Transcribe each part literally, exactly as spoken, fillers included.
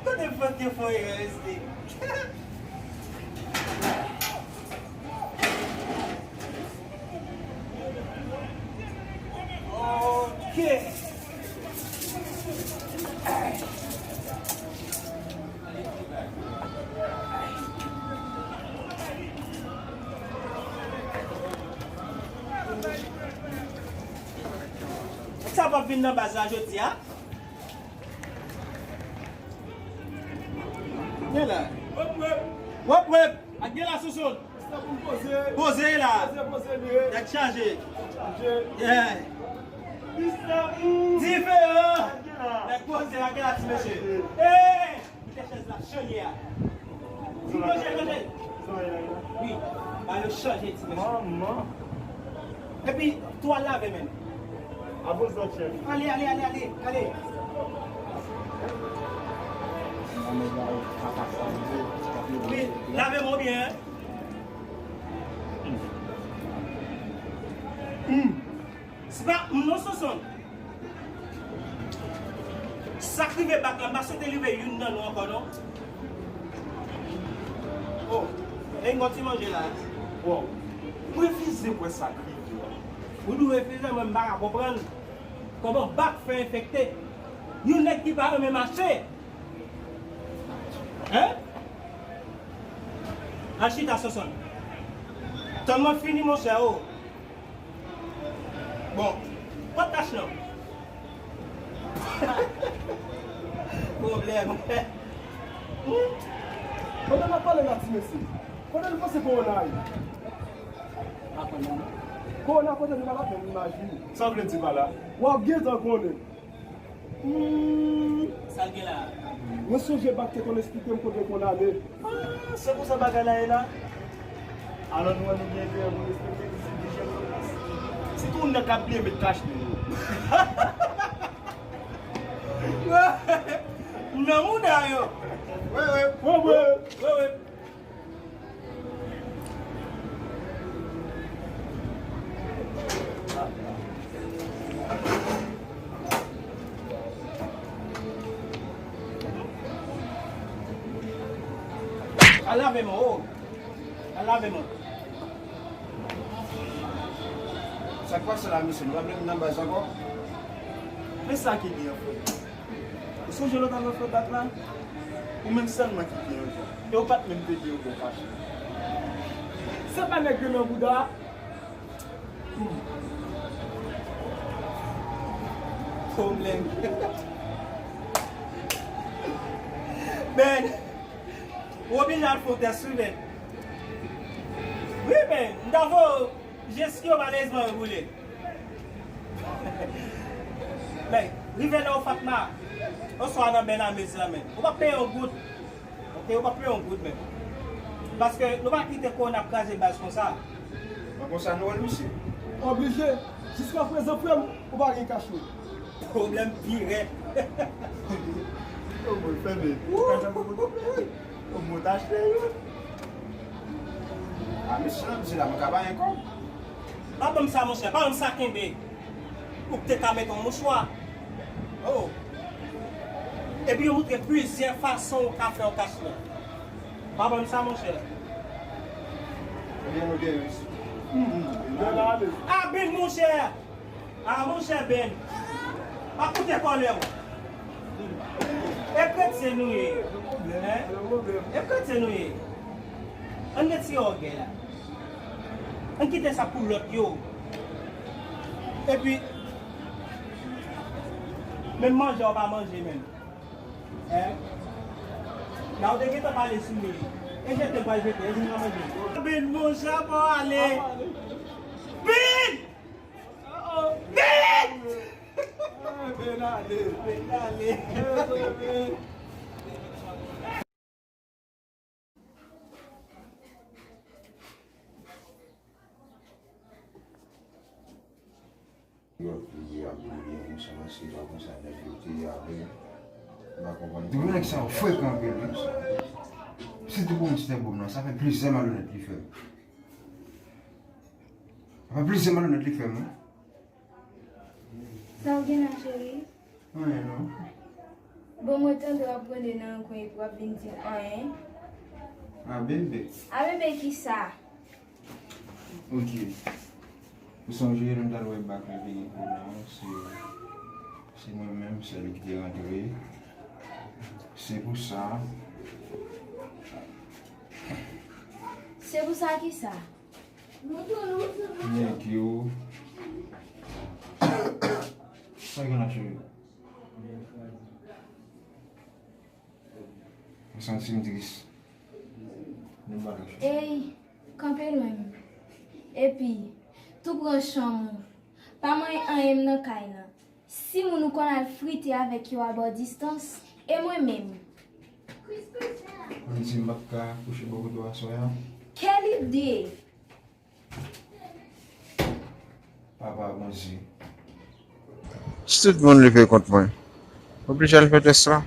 Tande vant yo fè yon erè, mesye. Ok. Sa p ap vin nan baz la jodi a? Gen la. Wop, wop. Wop, wop. Ak gen la, Sonson. Poze la. Poze, poze, poze, li ye. Tèt chaje. Chaje. Yeah. Diferan. Nèg poze la, gen la, ti mesye. Hey! Kite chèz la, chanje a. Di manje, manje. Wi, ba yo chanje, ti mesye. Manman. Epi, tou al lave men. Avan zòt chèf. Ale, ale, ale, ale, ale. Wi, lave men w byen. Hmm. Se pa m non, Sonson. Sa k rive bak la, m pa swete rive youn nan nou ankò non. Oh, e yon ti manje la. Bon, m refize kwè sa k rive a. Ou di w refize, mwen m pa ka konprann kòman bak fè enfekte. Yon nèg ki pa renmen mache. Hein? Al chita, Sonson. Tann mwen fini, monchè, oh. Bon, kot tach lan? Pwoblèm. Hmm? Pandan n ap pale la, ti mesye, kote nou panse kowona a ye? Pa konn non. Kowona kote nou pa la, men imajine. Sa w vle di pa la? W ap gentan konnen. Hmm. Sa l gen la? Mwen sonje bak te konn esplike m kote l konn ale. Ah, se konsa bagay la ye la? Alò nou wè nou gen enterè pou n respekte ki se dijèn nou la. Sitou nou nan k ap bliye met kach nou yo. Nan mouda yo. Wi, wi. Wi, wi. Wi, wi. Al lave men w, oh. Al lave men w. Sa k pase la, mesye? Nou pa vle vin nan baz ankò? Men sa ki gen an frè. Ou sonje lòt avan fè bak la? Ou menm sèlman ki te yon jan. E ou pa t menm pete yon bon kach. Se pa nèg yo nan bouda a? Hmm. Pwoblèm. Ben, ou oblije al fè yon tès wi, Ben. Wi, Ben, m ta voye w Jis yo malezman yo boule. Men, rive nan Ofatma, oswa nan Bènamez la, men, ou p ap peye yon goud. Ok, ou p ap peye yon goud, men. Paske nou pa kite kowona ap kraze baz konsa. Mwen konsa nou wè l, misye. Oblije. Jiskaprezan, frè m, ou pa gen kach non. Pwoblèm pi rèd. Yo, mwen fèmen. Ou mwen tache yo. A, mesye, nan di la, mwen ka pa gen kòb. Pa ban m sa, monchè, pa ban m sa kenbe. Ou te ka mete yon mouchwa. Oh. Epi yo montre plizyè fason ou ka fè yon kachnen. Pa ban m sa, monchè. Ebyen, nou gen ris. A Ben, monchè! A, monchè Ben! Pa koute kòlè w. E kretyen nou ye. Hein? E kretyen nou ye. Ann retire ògèy la. Ann kite sa pou lòt yo. Epi, menm manje w pa manje menm. Hein? La ou te gentan pale sou li. E jete, pral jete, e vin nan manje. Ben, monchè, pa w ale. Ben! Ben! Ben ale. Ben ale. Yo ap touye, ap touye, yon sèl ansi pa konsa nèg yo te ale. M pa konprann. Di pou nèg sa yo frekan anpil wi. Sitou pou yon ti nèg bòm nan, sa fè plizyè malonèt li fè m. Sa fè plizyè malonèt li fè m wi. Sa w gen la, cheri? Anyen non. Bon, mwen tande w ap gwonde nan yon kwen epi w ap vin di m anyen. A bebe. A bebe kisa? Ok. Ou sonje lè m t al wè bak mwen vini pou nan, se, se mwen menm sèl ki te rantre. Se pou sa. Se pou sa kisa? Nèg yo. Sa gen la, cheri? M santi m tris. Nou pa lòt chans. Ey, kanpe lwen m. Epi, tou pran chanm ou. Pa manyen anyen m nan kay lan. Si moun ou konn al frite avèk yo abò distans, e mwen menm? Ann di m p ap ka kouche bò kote w aswè a? Kèl ide! Papa Bondye. Si tout moun leve kont mwen, oblije al fè tès la.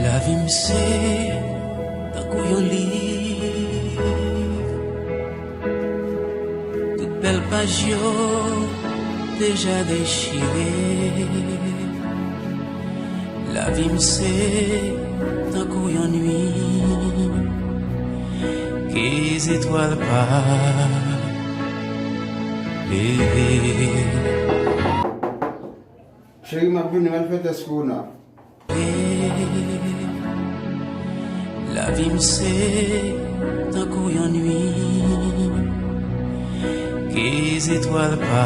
Lavi m se tankou yon liv. Tout bèl paj yo deja dechire. Lavi m se tankou yon nuit ke zetwal pa leve. Cheri, m ap vini, m al fè tès kowona. Lavi m se tankou yon nuit ke zetwal pa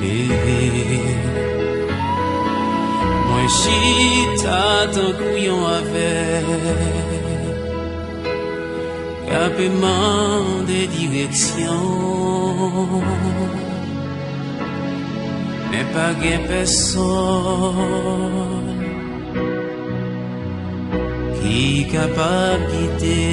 leve. Mwen chita tankou yon avèg k ap mande direksyon. Men pa gen pèsonn ki kapab gide